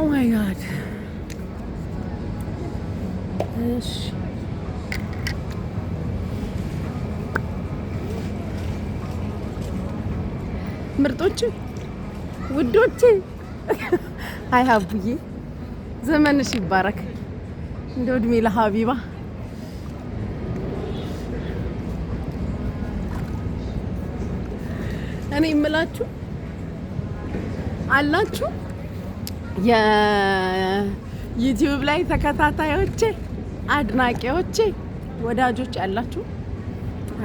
My God። እሺ፣ ምርጦች፣ ውዶቼ፣ አይ ሀቡዬ፣ ዘመንሽ ይባረክ። እንደ እድሜ ለሀቢባ። እኔ የምላችሁ አላችሁ የ YouTube ላይ ተከታታዮቼ፣ አድናቂዎቼ፣ ወዳጆች ያላችሁ፣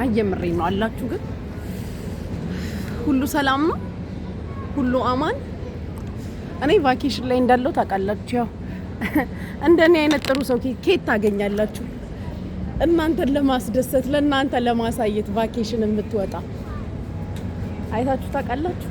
አይ የምሬን ነው፣ አላችሁ ግን ሁሉ ሰላም ነው፣ ሁሉ አማን። እኔ vacation ላይ እንዳለው ታውቃላችሁ። ያው እንደኔ አይነት ጥሩ ሰው ኬት ታገኛላችሁ? እናንተን ለማስደሰት፣ ለእናንተ ለማሳየት vacation የምትወጣ አይታችሁ ታውቃላችሁ?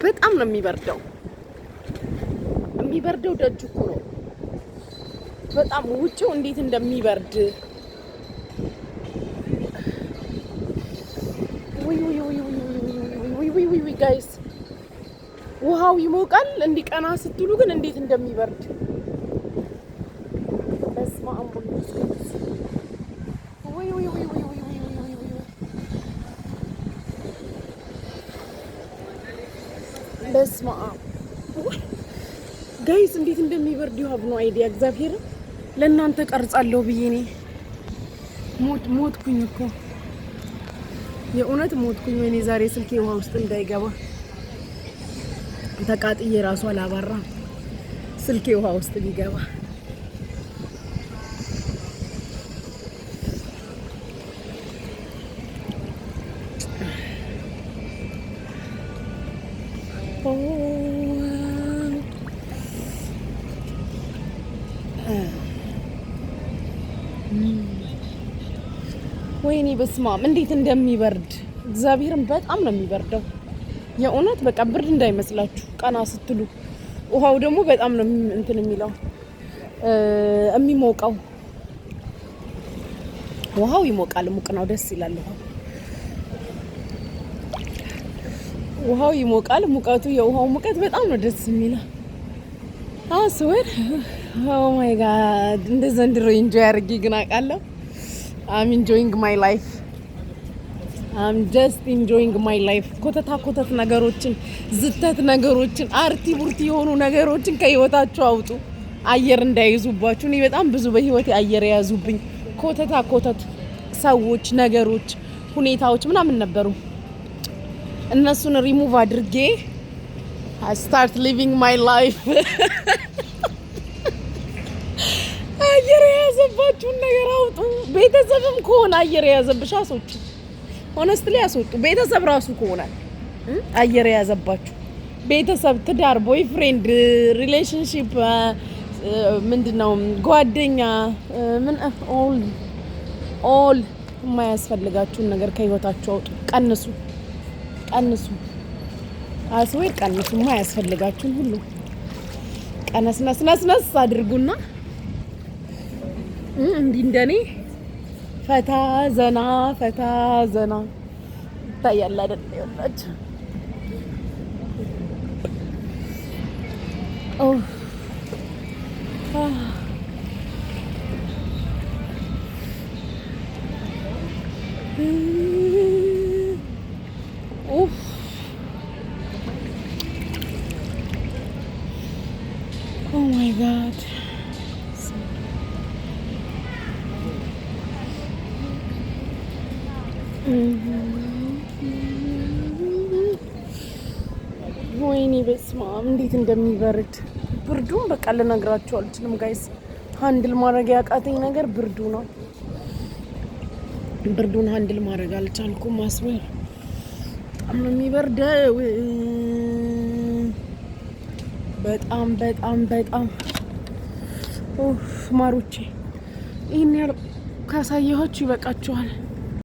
በጣም ነው የሚበርደው። የሚበርደው ደጅ እኮ ነው። በጣም ውጭው እንዴት እንደሚበርድ፣ ውይ ውይ ውይ ውይ ውይ ውይ ውይ guys፣ ውሃው ይሞቃል። እንዲህ ቀና ስትሉ ግን እንዴት እንደሚበርድ፣ በስመ አብ ወወልድ ወመንፈስ ቅዱስ። ውይ ውይ ውይ ውይ ውይ ውይ ውይ ውይ፣ በስመ አብ guys፣ እንዴት እንደሚበርድ you have no idea። እግዚአብሔርን ለእናንተ ቀርጻለሁ ብዬ እኔ ሞት ሞትኩኝ እኮ፣ የእውነት ሞትኩኝ። ወይኔ ዛሬ ስልኬ ውሃ ውስጥ እንዳይገባ፣ ተቃጥዬ ራሱ አላባራም። ስልኬ ውሃ ውስጥ ቢገባ። ወይኔ በስማም፣ እንዴት እንደሚበርድ፣ እግዚአብሔርን በጣም ነው የሚበርደው። የእውነት በቃ ብርድ እንዳይመስላችሁ ቀና ስትሉ። ውሃው ደግሞ በጣም ነው እንትን የሚለው፣ የሚሞቀው። ውሃው ይሞቃል፣ ሙቅ ነው፣ ደስ ይላል። ውሃው ይሞቃል። ሙቀቱ፣ የውሃው ሙቀት በጣም ነው ደስ የሚለው። I swear, oh my God፣ እንደ ዘንድሮ enjoy አድርጌ ግን አውቃለሁ? I'm enjoying my life. I'm just enjoying my life። ኮተታ ኮተት ነገሮችን፣ ዝተት ነገሮችን፣ አርቲ ቡርቲ የሆኑ ነገሮችን ከህይወታችሁ አውጡ፣ አየር እንዳይዙባችሁ። እኔ በጣም ብዙ በህይወቴ አየር የያዙብኝ ኮተታ ኮተት ሰዎች፣ ነገሮች፣ ሁኔታዎች ምናምን ነበሩ። እነሱን ሪሙቭ አድርጌ I start living my life። አየር የያዘባችሁን ነገር አውጡ። ቤተሰብም ከሆነ አየር የያዘብሽ አስወጡ። Honestly አስወጡ። ቤተሰብ ራሱ ከሆነ አየር የያዘባችሁ፣ ቤተሰብ፣ ትዳር፣ boyfriend፣ relationship፣ ምንድን ነው፣ ጓደኛ፣ ምን all የማያስፈልጋችሁን ነገር ከህይወታችሁ አውጡ። ቀንሱ፣ ቀንሱ፣ I swear ቀንሱ። የማያስፈልጋችሁን ሁሉ ቀነስ ነስ ነስ ነስ አድርጉና እንዲህ እንደኔ ፈታ ዘና ፈታ ዘና ይታያል አይደል? ይኸውላችሁ። Oh. Ah. Of. Oh my God. ወይኔ በስመ አብ፣ እንዴት እንደሚበርድ! ብርዱን በቃ ልነግራችሁ አልችልም guys። Handle ማድረግ ያቃተኝ ነገር ብርዱ ነው። ብርዱን handle ማድረግ አልቻልኩም። I swear፣ በጣም ነው የሚበርደው። በጣም በጣም በጣም። ኡፍ ማሮቼ፣ ይህን ያህል ካሳየኋችሁ ይበቃችኋል።